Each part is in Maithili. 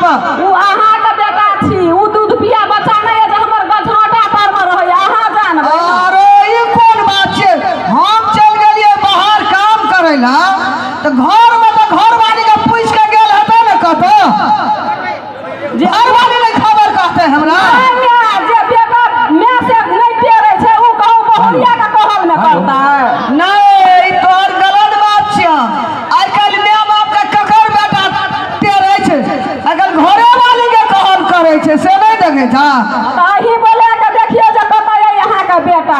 कऽ। ओ अहाँके बेटा छी, ओ दूध पिया बच्चा नहि अछि जे हमर गझाँटा परमे रहैया, अहाँ जानबै ने। अरे ई कोन बात छै, हम चलि गेलियै बाहर काम करै लए तऽ घरमे तऽ घरवाली के पूछि के गेल हेतै ने कतौ? जे घरवाली नहि खबर कहतै हमरा? नहि माय, जे बेटा माय से नहि टेरै छै ओ कहू बहुरिया के कहल ने करतै? नहि, ई तोहर गलत बात छियै। आइ काल्हि माय बाप के ककर बेटा टेरै छै? अगर घरे वाली के कहल करै छै से नहि देखै छह? तऽ अहीं बोला के देखियौ जे कतऽ अइ अहाँके बेटा।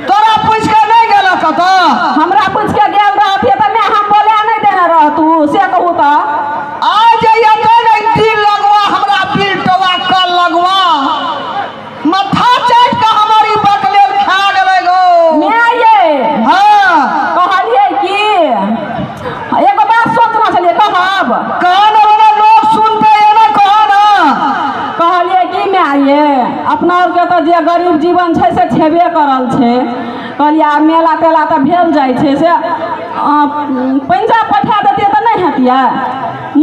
तोरा पूछि के नहि गेल कतऽ? हमरा पूछि के गेल रहतियै तऽ माय हम बोला नहि देने रहतू, से कहू तऽ। आ जइया तो ने दिल लगवा हमरा बिलटवा कल लगवा माथा चाटि के हमर ई बकलेल खा गेलै गो। माय ये। हाँ। कहलियै कि एगो बात सोचना छलियै, कहब? कहन वाला लोग सुनते एना कह ना। कहलियै कि माय ये, अपना आरके तऽ जे गरीब जीवन छै से छेबे करल छै। कहलियै आब मेला तेला तऽ भेल जाइ छै, से पंजाब पठा देतियै तऽ नहि हेतियै?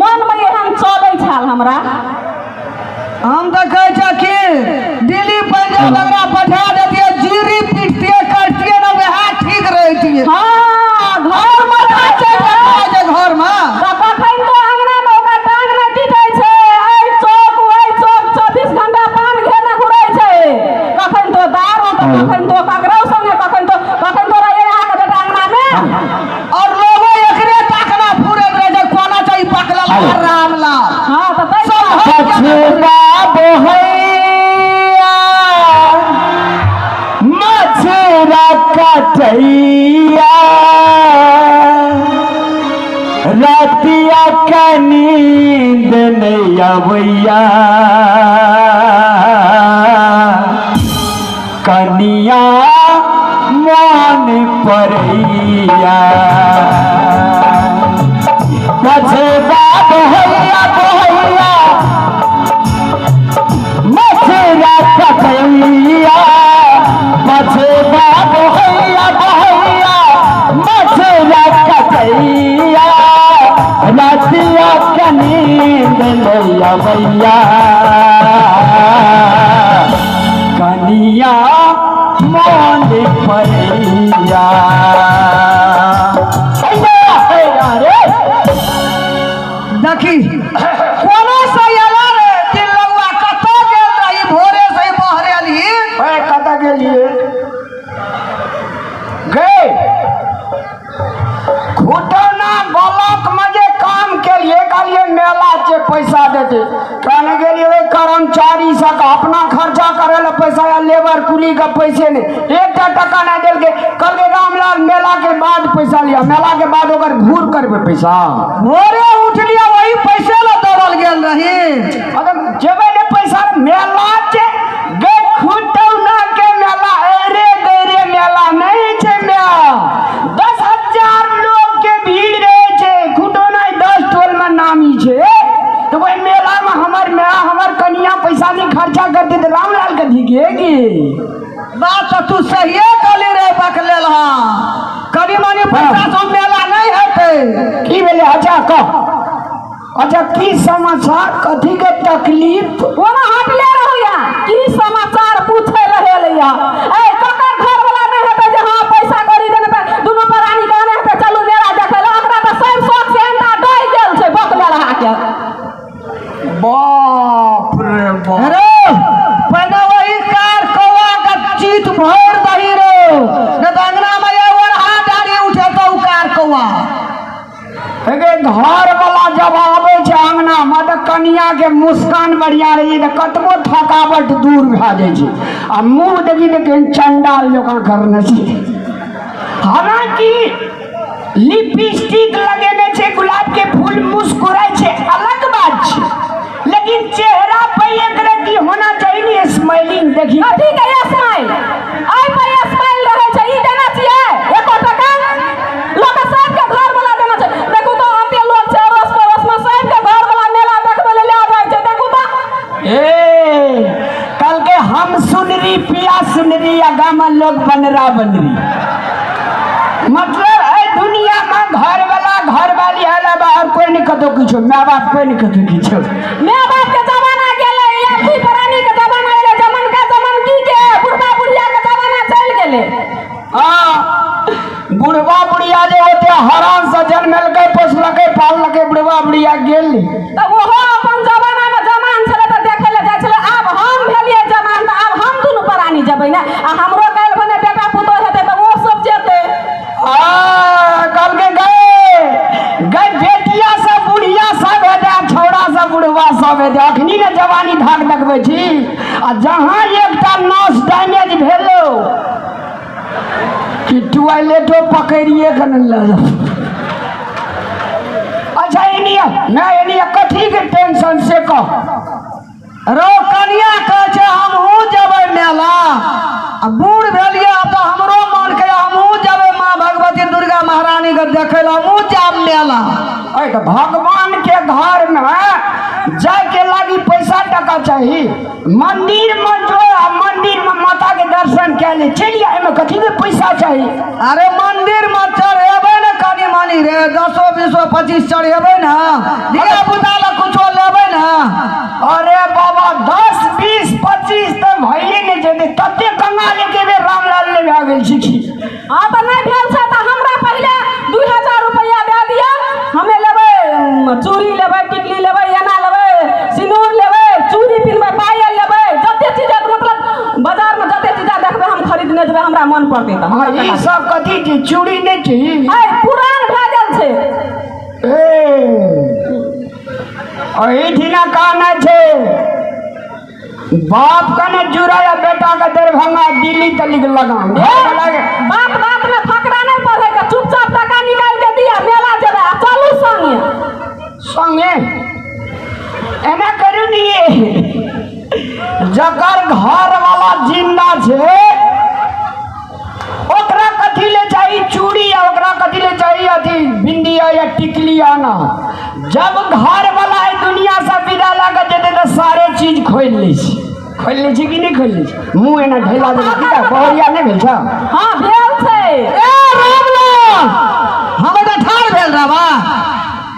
मनमे एहन चलै छल हमरा। हम तऽ कहै छियै कि दिल्ली पंजाब एकरा पठा देतियै, जीरी पीटतियै कटितियै ने, वएह ठीक रहितियै। हाँ, घरमे माथा चाटि कऽ खाइ छै घरमे। तऽ कखन तो अङ्गनामे ओकर टांग नहि टिकै छै, एहि चौक ओहि चौक 24 घंटा पान घेने घुरै छै। कखन तो दारू तऽ कखन तो ककरो संगे, कखन तो कखन तो रहै अहाँके बेटा अङ्गनामे। और लोगो एकरे ताकना फुरैत रहै छै, कोना छै ई पकड़ल रामलाल। हाँ, तऽ तै सब दुआरे। घर के पछबा बोहैया मछरा कटैया, रातिया का नींद नहीं अबैया, कनिया मन परैया। पछबा बोहैया बोहैया मछरा कटैया, पछबा बोहैया बोहैया मछरा कटैया, रातिया का नींद नहीं अबैया, कनिया मन परैया। रे देखी कोनो से एला रे दिल लगवा, कतऽ गेल रही भोरे से ही बहरेली? ओए कतऽ गेलिए गे? खुटौना ब्लॉक में जे काम के लिए कहलिए मेला के पैसा देते, कहने गेलिए ओहि कर्मचारी सब अपना खर्चा करे ला पैसा या लेबर कुली के पैसे नहीं, एकटा टका नहीं देलके। कहलके रामलाल मेला के बाद पैसा लिया, मेला के बाद ओकर घूर करबे पैसा। भोरे उठलिए वही पैसे ला दौड़ल गेल रही। अगर जेबे ने पैसा मेला के गे खुटौना के मेला अरे गैरे मेला नहीं छै, मेला 10,000 लोग के भीड़ रहे छै, खुटौना 10 टोल में नामी छै। तो वही मेला में हमर मेला हमर कनिया पैसा नहीं खर्चा करते तो रामलाल के धिके की बात तो तू सहिए कहली रे बकलेल। हाँ, कनी मनी पैसा से मेला नहीं हेतै। की भेलै? अच्छा कह, अच्छा की समाचार, कथी के तकलीफ? ओना हटले रहू या की समाचार पूछे रहे लैया। ए ककर घर वाला नहीं हेतै जे हाँ पैसा कौड़ी देने पे दुनू प्राणी कहने हेतै चलू मेला देखै लए, ओकरा तऽ सब शौक से अंडा डहि गेल छै बकलेल अहाँके। बाप रे बाप। रे पहिने वही कार कौआ के चीत भरि दही रे, नहीं तऽ अंगना में ये ओढ़ा डाली उठेतौ कार कौआ। हे घर वाला जब आबै छै अंगना में तऽ कनिया के मुस्कान बढ़िया रही तऽ कतबो थकावट दूर भए जाइ छै, आ मुँह देखी तऽ केहन चंडाल जकाँ करने छै। हालांकि लिपस्टिक लगेने छै, गुलाब के फूल मुस्कुराइ छै, अलग बात छै, लेकिन चेहरा पर एक रत्ती होना चाहिए ने स्माइलिंग। देखी कथी के स्माइल? एहि पर स्माइल रहै छै, ई देना छियै एको टका? लोक सबके घर वाला देना छै। देखू तऽ एते लोक छै अड़ोस पड़ोस में, सबके घर वाला मेला देखबै लए लए जाइ छै। देखू तऽ ए कल के हम सुनरी पिया सुनरी या गाम लोग बनरा बनरी, मतलब ए दुनिया में घर वाला घर वाली है। बाहर कोई नहीं कतौ किछो, my बाप कोई नहीं कतौ किछो। My बाप के जमाना गेलै, आब दुई प्राणी के जमाना एलै, जमनका जमनकी के बुढ़बा बुढ़िया के जमाना चलि गेलै। हाँ, बुढ़वा बुढ़िया जे होते हरान से जन्मेलकै पोसलकै पाललकै, बुढ़वा बुढ़िया गेल। तऽ ओहो अपन जमाना मे जमान छलै तऽ देखै लए जाइ छलै। आब हम भेलियै जमान तऽ आब हम दुनू प्राणी जेबै ने, आ हमरो काल्हि भने बेटा पुतोह हेतै तऽ ओ सब जेतै। कहलकै गए गए बेटिया सब बुढ़िया सब हेतै आ छौड़ा सब बुढ़वा सब हेतै। अखनी ने जवानी धाक देखबै छी, आ जहाँ एकटा नस डैमेज भेलो कि टॉयलेटो पकड़िए के ने लऽ जाओ। अच्छा एनिया ना एनिया कथी के टेंशन से कह। रौ कनिया कहै छै हमहूँ जेबै मेला, आ बूढ़ भेलियै आब तऽ हमरो मन करै हमहूँ जेबै माँ भगवती दुर्गा महारानी के देखै लए, हमहूँ जायब मेला। अरे तऽ भगवान के घर में जाय के लागी पैसा टका चाही, मंदिर में जो आ मंदिर में माता के दर्शन कए ले चलि आ, एहिमे कथी के पैसा चाही? अरे मंदिर में चढ़ेबै ने कनि मनि रे, 10 20 25 चढ़ेबै ने, धिया पुता लए कुछो लेबै ने। अरे बाबा 10 20 25 तऽ भइए नहि जेतै, तते कंगाल एके बेर रामलाल नहि भए गेल छी की? हाँ तऽ नहि भेल छै तऽ हमरा पहिले 2000 रुपैआ दए दिअ, हमे लेबै चूड़ी लेबै, टिकली लेबै, एना लेबै, सिन्दूर लेबै, चूड़ी पिन्हबै, पायल लेबै, जते चीज मतलब बाजार में जते चीज देखबै हम खरीदने जेबै, हमरा मन पड़तै तऽ। हाँ, ई सब कथी छी? चूड़ी नहि छी? है, पुरान भए गेल छै। ए, एहिठिना कहना छै बाप कने जुड़ा या बेटा के दरभंगा दिल्ली तलिक लगाम। बाप बाप में फकरा नहीं पढ़े के, चुपचाप टका निकाल के दिया, मेला जेबै आ चलू संगे। संगे एना करू नी, जकर घर वाला जिंदा छै ओकरा कथी ले चाही चूड़ी, या ओकरा कथी ले चाही अथी बिंदिया या टिकली आना। जब घर वाला एहि दुनिया से विदा लऽ के जेतै तऽ सारे चीज खोलि लै छै। खोलि लै छै कि नहि खोलि लै छै? मुँह एना ढेला देबै की तऽ बहुरिया नहि भेल छौ? हाँ भेल छै। ए रामलाल, हम एतऽ ठाढ़ भेल रहबा।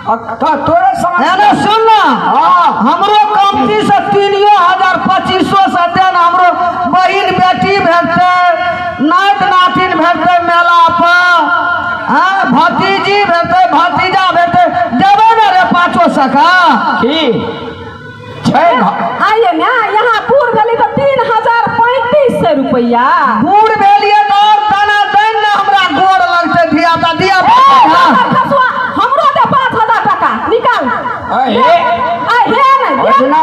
तऽ तोरे समझ एने सुन ना, हाँ। हमरो कमती से 3000 2500 से देन, हमरो बहिन बेटी भेटतै, नाति नातिन भेटतै मेला पर, हाँ भतीजी भेटतै, भतीजा भेटतै, देबै ने रे 500 सका? की छै? आइए ना, यहाँ बूढ़ भेली तऽ 3035 रुपैआ। बूढ़ भेलियै तऽ आओर दाना दैन ने हमरा गोर लगतै धिया पुता, धिया पुता। खसुआ, हमरो दे 5000 टका निकाल। हे। हे नहि, ओहिठिना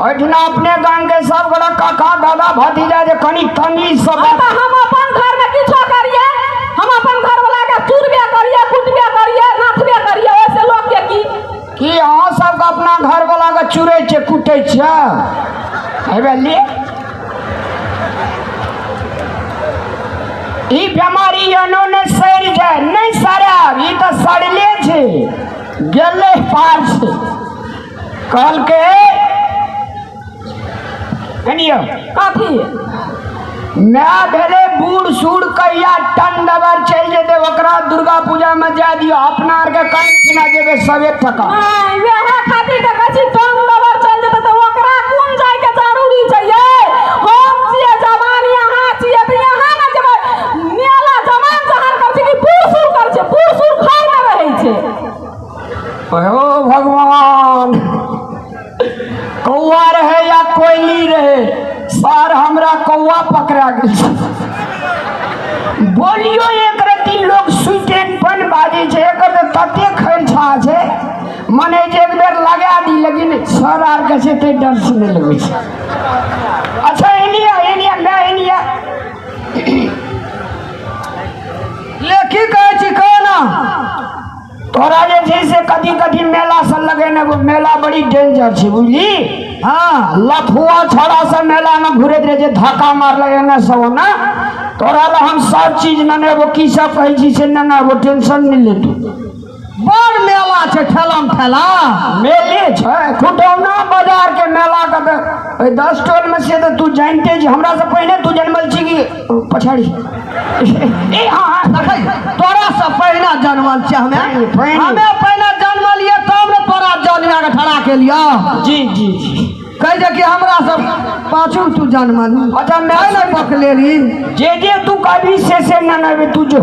ओहिठिना अपने गाम के सब गोटा काका दादा भतीजा जे कनि तमीज से बात। तऽ हम अपन घर में किछो करिए, हम अपन घर वाला के चूरबे करिए, कुटबे करिए, नाथबे करिए, ओहिसे लोक के की? की अहाँ सबके अपना घर वाला के चूरै छियै कुटै छियै? हेबे ले, ई बेमारी एनो नहि सड़ि जाय, नहि सड़ायब, ई तऽ सड़ले छै, गेलै पार छै। कहलकै कनियो कथी? My भेलै बूढ़ सूढ़ कहिया टन दबर चलि जेतै, ओकरा दुर्गा पूजा में जाय दियौ, अपना आरके कान जेबै सबे टका। नहि, वएह खातिर तऽ कहै छी टन दबर चलि जेतै तऽ ओकरा कोन जायके जरूरी छै यै? हम छियै जवान, यहाँ छियै तऽ यहाँ ने जेबै। मेला जवान जहान करै छै कि बूढ़ सूढ़ करै छै? बूढ़ सूढ़ घरमे रहै छै। ओ भगवान, कौआ रहे या कोयली रहे, सर हमरा कौआ पकड़ा गेल। बोलियो एक रत्ती लोग सुइटेन पन बाजै छै, एकर तऽ तते खैरछा छै, मने जे एक बेर लगा दी, लेकिन सर आर के छै तै डर से नहि लगै छै। अच्छा एनिया एनिया मैं एनिया ले की कहै छी कह ना। तोरा जे छै से कथी कथी मेला सब लगेने, मेला बड़ी डेंजर छै बुझली। हाँ लफुआ छौड़ा सब मेला में घुरैत रहे छै, धक्का मारलक एने सब ओना। तोरा लए हम सब चीज नेने एबो, की सब कहै छी से नेने एबो, टेंशन नहि ले तू। बड़ मेला छै, ठेलम ठेला मेले छै खुटौना बाजार के मेला के तऽ ओहि 10 टोल में से तऽ तू जानिते छी, हमरा से पहिने तू जनमल छी कि पछाड़ी? ए हाँ हाँ देखै, तोरा से पहिने जनमल छियै हमे। पहिने। हमे पहिने जनमलियै। के ठड़ा के लिया। जी जी जी। कह जे कि हमरा सब पाछू तू जनमल। अच्छा, मैं नहीं पकलेली। जे जे तू कभी से से न नबे तू जो।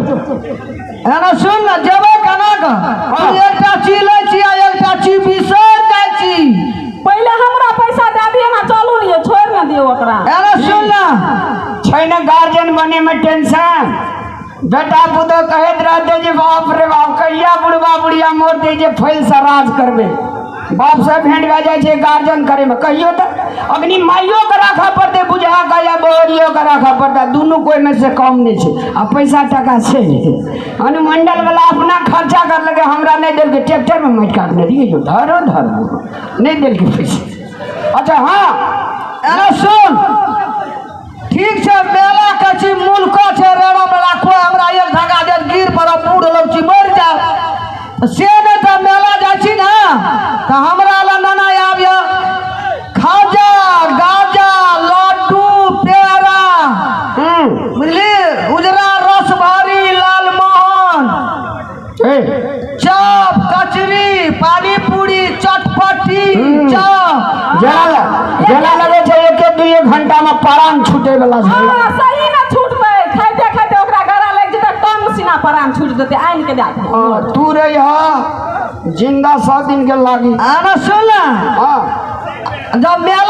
एना सुन न, जेबै केना कऽ? तू एकटा चीज लै छी आ एकटा चीज बिसरि जाइ छी। पहिले हमरा पैसा दए दिअ ने, चलू ने, छोड़ि ने दियौ ओकरा। एना सुन न, छै ने गार्जियन बने में टेंशन, बेटा पुतोह कहैत रहते जे बाप रे बाप कहिया बुढ़बा बुढ़िया मरते जे फैल से राज करबे। बाप से भेंट भए जाइ छै गार्जियन करे में। कहियो तऽ अग्नि माइयो के राखऽ पड़तै बुझा के या बोरियो के राखऽ पड़तै, दुनू कोइ में से कम नहि छै। आ पैसा टाका छै। अनुमंडल वाला अपना खर्चा करलकै, हमरा नहि देलकै। ट्रैक्टर में माटि काटने रहियै जो धरो धरो नहि देलकै पैसा। अच्छा हाँ एना सुन, ठीक छै, मेला के छी, मुल्को छै, रेड़ा मेला कोइ हमरा एक धागा देत गिर पड़ब, बूढ़ लोग छी मरि जायब। से नहि तऽ मेला जाइ छी ने तऽ हमरा लए नाना आबिय खाजा गाजा लड्डू पेड़ा, बुझली, उजरा रस भारी लालमोहन, चॉप कचरी पानीपूरी चटपटी चॉप। जेना जेना लगे छै एक एक दुइये घंटा में प्राण छूटे वाला छै। हाँ, सही में छूटतै, खाइते खाइते ओकरा गला लागि जेतै, टंग सीना प्राण छूट जेतै, आनि के दए देतै। हाँ, तू रहिह जिंदा 100 दिन के लागी। आना सुन ना, हाँ जब मेला